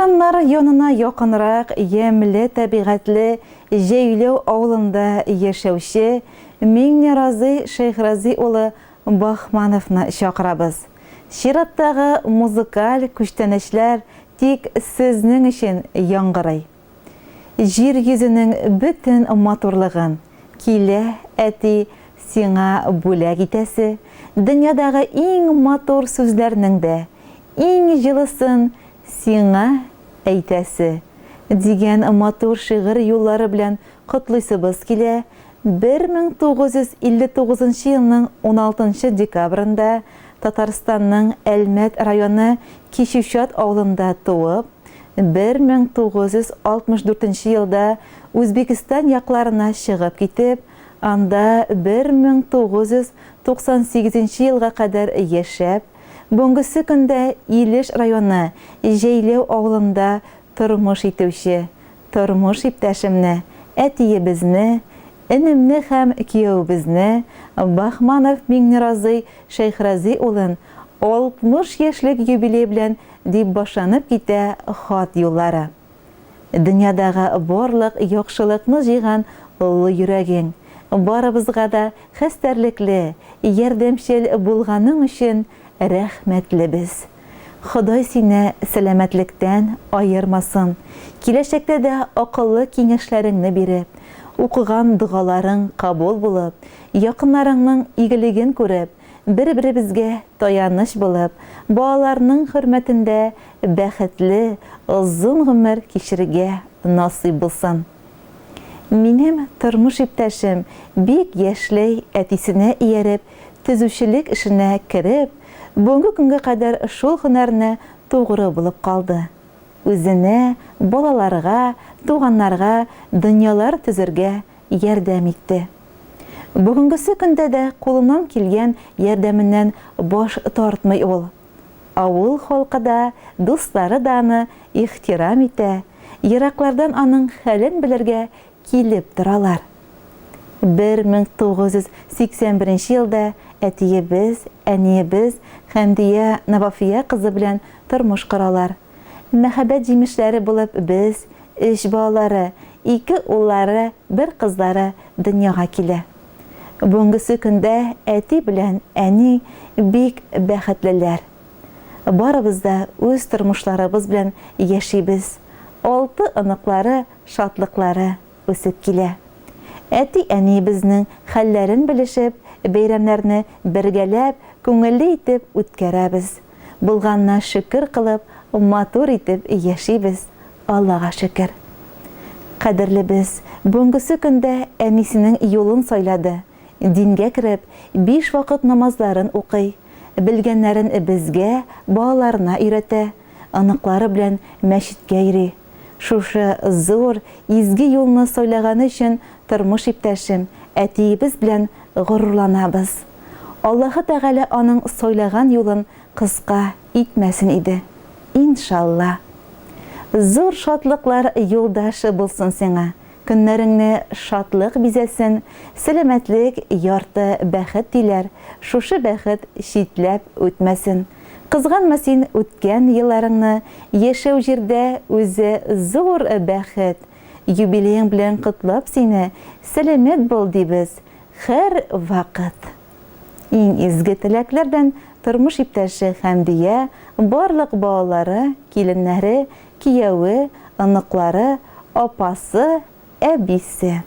Ветераннар янына якынрак ямьле табигатьле Җәйләү авылында яшәүче Миңнеразый Шәйхразый улы Баһмановны чакырабыз. Чираттагы музыкаль күчтәнәчләр тик сезнең өчен яңгырый. Җир йөзенең бөтен матурлыгын, килә, әти, сиңа бүләк итәсе, дөньядагы иң матур сүзләрнең дә иң җылысын сиңа әйтәсе, дигән матур шигырь юллары белән котлыйсыбыз килә, 1959 нчы елның уналтынчы декабрендә Татарстанның Әлмәт районы Кичүчат авылында туып, 1964 нче елда Үзбекстан якларына чыгып китеп, анда 1998 нче елга кадәр яшәп, бүгенгесе көндә Илеш районы Җәйләү авылында тормыш итүче тормыш иптәшемне, әтиебезне, энемне һәм киявебезне, Баһманов Миңнеразый Шәйхразый улын 60 яшьлек юбилей белән дип башланып китә хат юллары. Дөньядагы барлык яхшылыкны җыйган олы йөрәгең, барыбызга да хәстәрлекле, ярдәмчел булганың өчен рәхмәтлебез. Ходай сине сәламәтлектән аермасын, киләчәктә дә акыллы киңәшләреңне биреп, укыган догаларың кабул булып, якыннарыңның игелеген күреп, бер-беребезгә таяныч булып, балаларның хөрмәтендә бәхетле, озын гомер кичерергә насыйп булсын. Минем тормыш иптәшем бик яшьләй әтисенә ияреп төзүчелек эшенә кереп, бүгенге көнгә кадәр шул һөнәренә тугры булып калды. Үзенә, балаларга, туганнарга дөньялар төзергә ярдәм итте. Бүгенгесе көндә дә кулыннан килгән ярдәменнән баш тартмый ул. Авыл халкы да, дуслары да аны ихтирам итә, ераклардан аның хәлен белергә килеп торалар. 1981 елда әтиебез, әниебез Хәмдия Навафия кызы белән тормыш коралар. Мәхәббәт җимешләре булып без, өч балалары, ике уллары, бер кызлары дөньяга килә. Бүгенгесе көндә әти белән әни бик бәхетлеләр. Барыбыз да үз тормышларыбыз белән яшибез, алты оныклары шатлыклары үсеп килә. Әти-әниебезнең хәлләрен белешеп, бәйрәмнәрне бергәләп, күңелле итеп үткәрәбез. Булганына шөкер кылып, матур итеп яшибез, Аллага шөкер. Кадерлебез, бүгенгесе көндә әнисенең юлын сайлады, дингә кереп, биш вакыт намазларын укый, белгәннәрен безгә, балаларына өйрәтә, оныклары белән мәчеткә йөри. Шушы зур, изге юлны сайлаганы өчен тормыш иптәшем, әтиебез белән горурланабыз. Аллаһы Тәгалә аның сайлаган юлын кыска итмәсен иде. Иншалла. Зур шатлыклар юлдашы булсын сиңа, көннәреңне шатлык бизәсен, сәламәтлек ярты бәхет диләр, шушы бәхет читләп үтмәсен. Кызганма син үткән елларыңны, яшәү җирдә үзе зур бәхет. Юбилеең белән котлап сине, сәламәт бул дибез һәрвакыт. Иң изге теләкләр белән тормыш иптәше Хәмдия, барлык балалары, киленнәре, кияве, оныклары, апасы, Әбисе.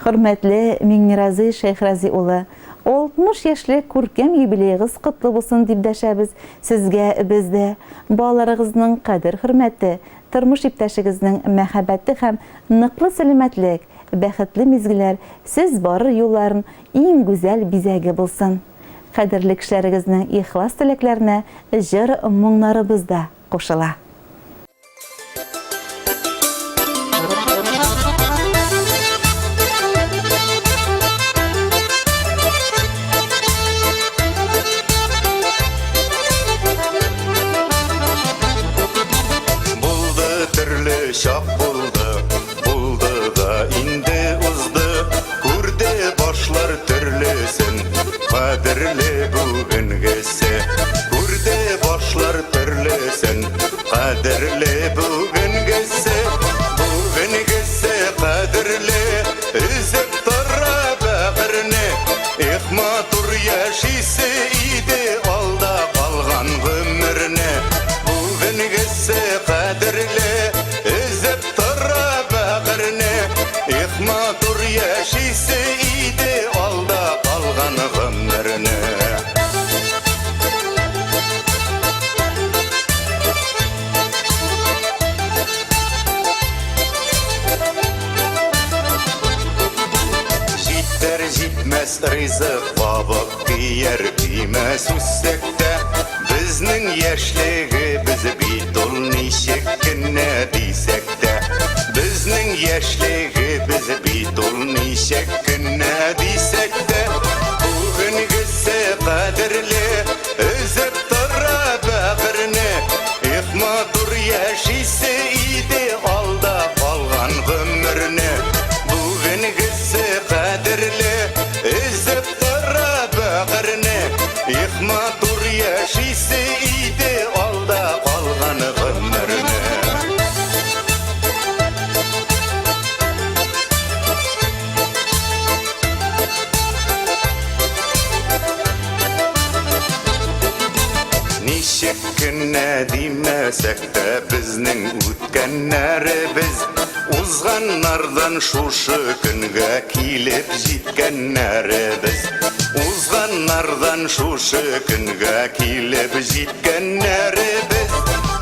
Хөрмәтле Миңнеразый Шәйхразый улы, 60 яшьлек күркәм юбилеегыз котлы булсын дип дәшәбез сезгә без дә. Балаларыгызның кадер-хөрмәте, тормыш иптәшегезнең мәхәббәте һәм ныклы сәламәтлек, бәхетле мизгелләр сез барыр юлларын иң гүзәл бизәге булсын. Кадерле кешеләрегезнең ихлас теләкләренә җыр-моңнарыбыз да кушыла. Булды төрле чак булды, булды да инде узды. Күрде башлар төрлесен, кадерле бүгенгесе. Күрде башлар төрлесен, кадерле. Бүгенгесе, бүгенгесе кадерле, Өзеп тора бәгырьне. Эх, матур яшисе иде алда калган гомерне. Бүгенгесе кадерле, өзеп тора бәгырьне. Эх, матур яшисе иде алда калган гомерне. Җитәр җитмәс ризык бабык кияр кимәс үссәк тә, безнең яшьлегебез бит ул ничек кенә дисәк тә, безнең яшьлегебез бит ул ничек кенә дисәк тә, бүгенгесе кадерле, өзеп тора бәгырьне, эх, матур яшисе иде алда калган гомерне. Бүгенгесе кадерле, өзеп тора бәгырьне, эх, матур яшисе иде алда калган гомерне. Ничек кенә димәсәк тә, безнең үткәннәребез, Узганнардан шушы көнгә килеп җиткәннәребез. Узганнардан шушы көнгә килеп җиткәннәребез.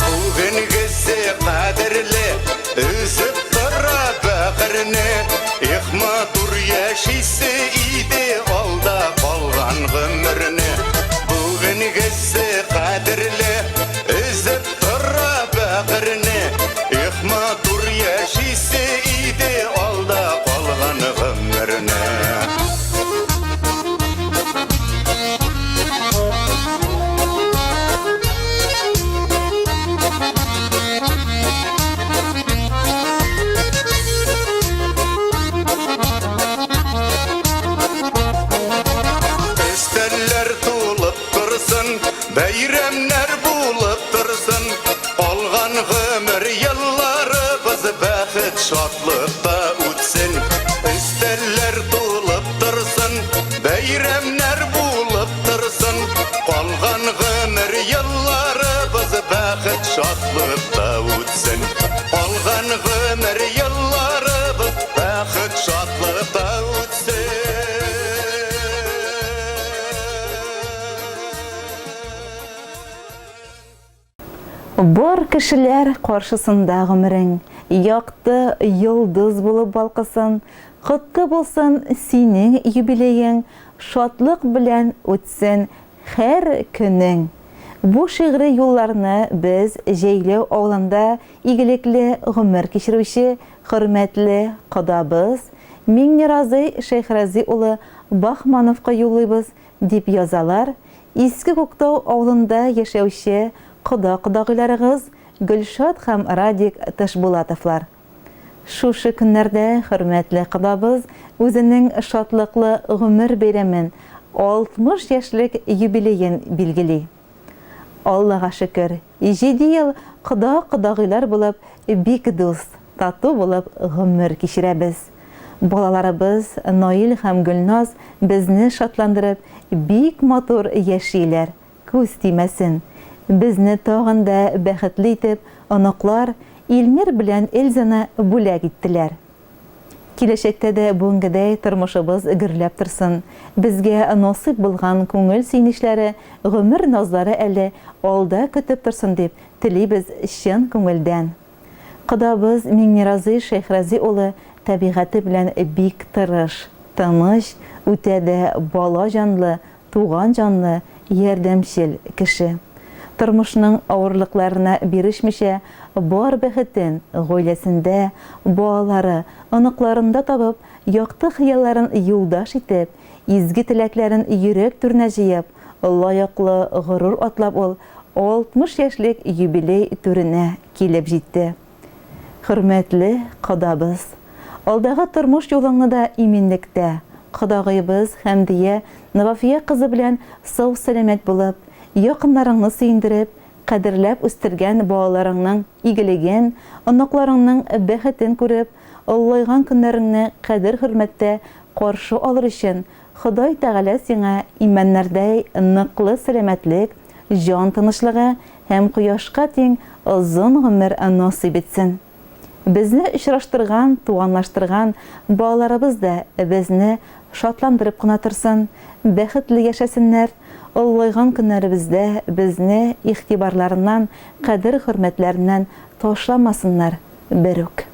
Бүгенгесе кадерле, өзеп тора бәгырьне. Эх, матур яшисе иде алда калган гомерне. Бүгенгесе кадерле, өзеп тора бәгырьне. Эх, матур яшисе иде алда калган гомерне. Өстәлләр тулып торсын, бәйрәмнәр булып торсын. Калган гомер елларыбыз бәхет, шатлыкта үтсен. Өстәлләр тулып торсын, бәйрәмнәр булып торсын. Калган гомер елларыбыз бәхет, шатлыкта үтсен. Калган гомер елларыбыз бәхет, шатлыкта үтсен. Бар кешеләр каршысында гомерең якты йолдыз булып балкысын, котлы булсын синең юбилеең, шатлык белән үтсен һәр көнең. Бу шигъри юлларны без Җәйләү авылында игелекле гомер кичерүче хөрмәтле кодабыз Миңнеразый Шәйхразый улы Баһмановка юллыйбыз, дип язалар Иске Күктау авылында яшәүче кода-кодагыйларыгыз Гөлшат һәм Радик Ташбулатовлар. Шушы көннәрдә хөрмәтле кодабыз үзенең шатлыклы гомер бәйрәмен, 60 яшьлек юбилеен билгели. Аллага шөкер, җиде ел кода-кодагыйлар булып, бик дус, тату булып гомер кичерәбез. Балаларыбыз Наил һәм Гөлназ безне шатландырып, бик матур яшиләр, күз тимәсен. Безне тагын да бәхетле итеп, оныклар Илмир белән Эльзаны бүләк иттеләр. Киләчәктә дә бүгенгедәй тормышыбыз гөрләп торсын, безгә насыйп булган күңел сөенечләре, гомер назлары әле алда көтеп торсын дип телибез чын күңелдән. Кодабыз Миңнеразый Шәйхразый улы табигате белән бик тырыш, тыныч, үтә дә бала җанлы, туган җанлы, ярдәмчел кеше. Тормышның авырлыкларына бирешмичә, бар бәхетен гаиләсендә, балалары, оныкларында табып, якты хыялларын юлдаш итеп, изге теләкләрен йөрәк түренә җыеп, лаеклы горур атлап ул 60 яшьлек юбилей түренә килеп җитте. Хөрмәтле кодабыз! Алдагы тормыш юлыңны да иминлектә, кодагыебыз Хәмдия Навафия кызы белән сау-сәламәт булып, якыннарыңны сөендереп, кадерләп үстергән балаларыңның игелеген, оныкларыңның бәхетен күреп, олылайган көннәреңне кадер-хөрмәттә каршы алыр өчен Ходай Тәгалә сиңа имәннәрдәй ныклы сәламәтлек, җан тынычлыгы һәм кояшка тиң озын гомер насыйп итсен. Безне очраштырган, туганлаштырган балаларыбыз да безне шатландырып кына торсын, бәхетле яшәсеннәр, олылайган көннәребездә безне игътибарларыннан, кадер-хөрмәтләреннән ташламасыннар берүк.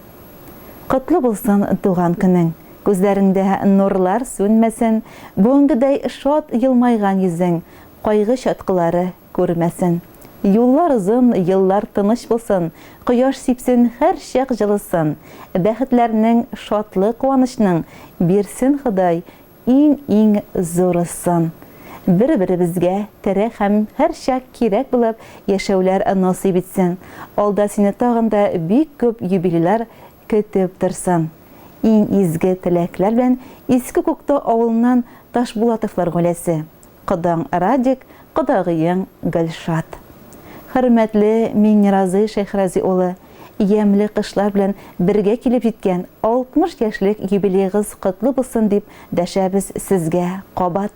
Котлы булсын туган көнең! Күзләреңдә нурлар сүнмәсен, бүгенгедәй шат елмайган йөзең кайгы чаткылары күрмәсен. Юллар озын, еллар тыныч булсын, Кояш сипсен һәрчак җылысын. Бәхетләрнең, шатлык-куанычның Бирсен Ходай иң-иң зурысын. Бер-беребезгә терәк һәм һәрчак кирәк булып яшәүләр насыйп итсен. Алда сине тагын да бик күп юбилейлар көтеп торсын. Иң изге теләкләр белән Иске Күктау авылыннан Ташбулатовлар гаиләсе. Кодаң Радик, кодагыең Гөлшат. Хөрмәтле Миңнеразый Шәйхразый улы, ямьле кышлар белән бергә килеп җиткән 60 яшьлек юбилеегыз котлы булсын дип дәшәбез сезгә кабат.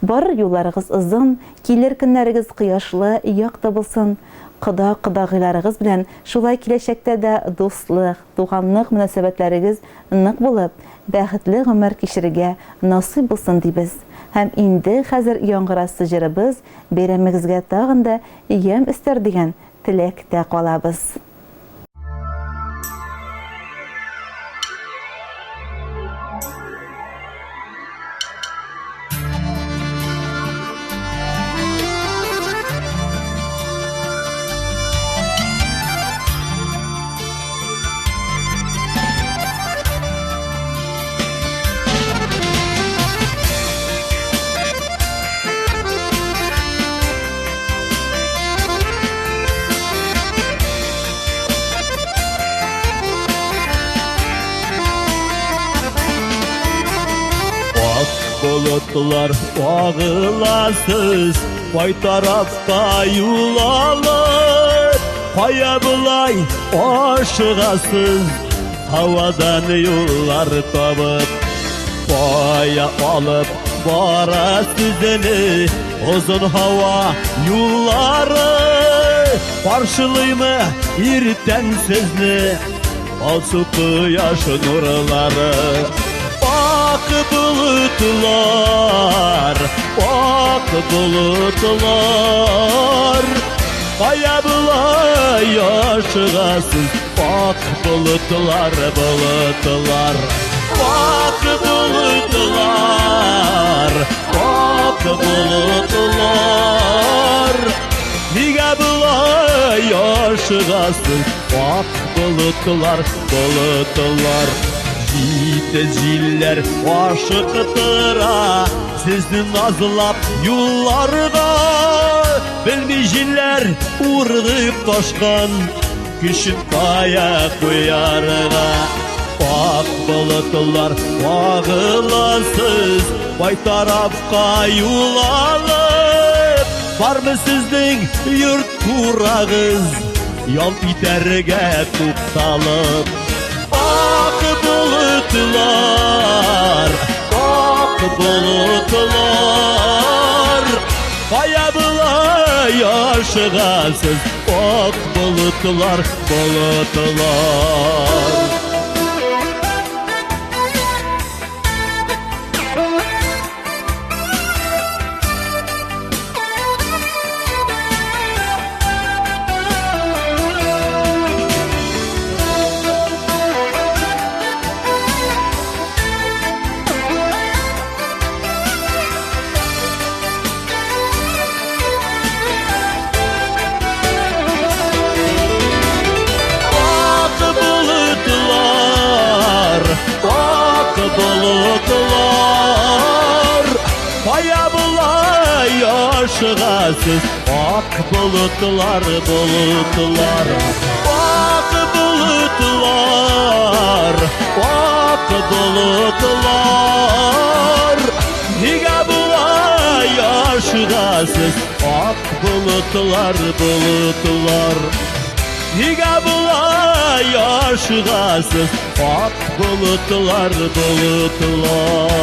Барыр юлларыгыз озын, килер көннәрегез кояшлы, якты булсын. Кода-кодагыйларыгыз белән шулай киләчәктә дә дуслык, туганлык мөнәсәбәтләрегез нык булып, бәхетле гомер кичерергә насыйп булсын дибез. Һәм инде хәзер яңгырасы җырыбыз бәйрәмегезгә тагын да ямь өстәр дигән теләктә калабыз. Ак болытлар агыласыз, кай тарафка юл алып, кая болай ашыгасыз, һавадан юллар табып, кая алып бара сезне озын һава юллары, каршылыймы иртән сезне алсу кояш нурлары. Ак болытлар, ак болытлар, кая болай ашыгасыз, ак болытлар, болытлар. Ак болытлар, ак болытлар, нигә болай ашыгасыз, ак болытлар, болытлар. Җитез җилләр ашыктыра сезне назлап юлларга, белми җилләр ургып ташкан көчен кая куярга. Ак болытлар агыласыз, кай тарафка юл алып, бармы сезнең йорт курагыз, ял итәргә тукталып. Ак болытлар, ак болытлар, кая болай ашыгасыз, ак болытлар, болытлар. Ак болытлар, ак болытлар, кая болай ашыгасыз, ак болытлар, болытлар. Ак болытлар, ак болытлар, нигә болай ашыгасыз, ашыгасыз, ак болытлар, болытлар? Нигә болай ашыгасыз, ак болытлар, болытлар?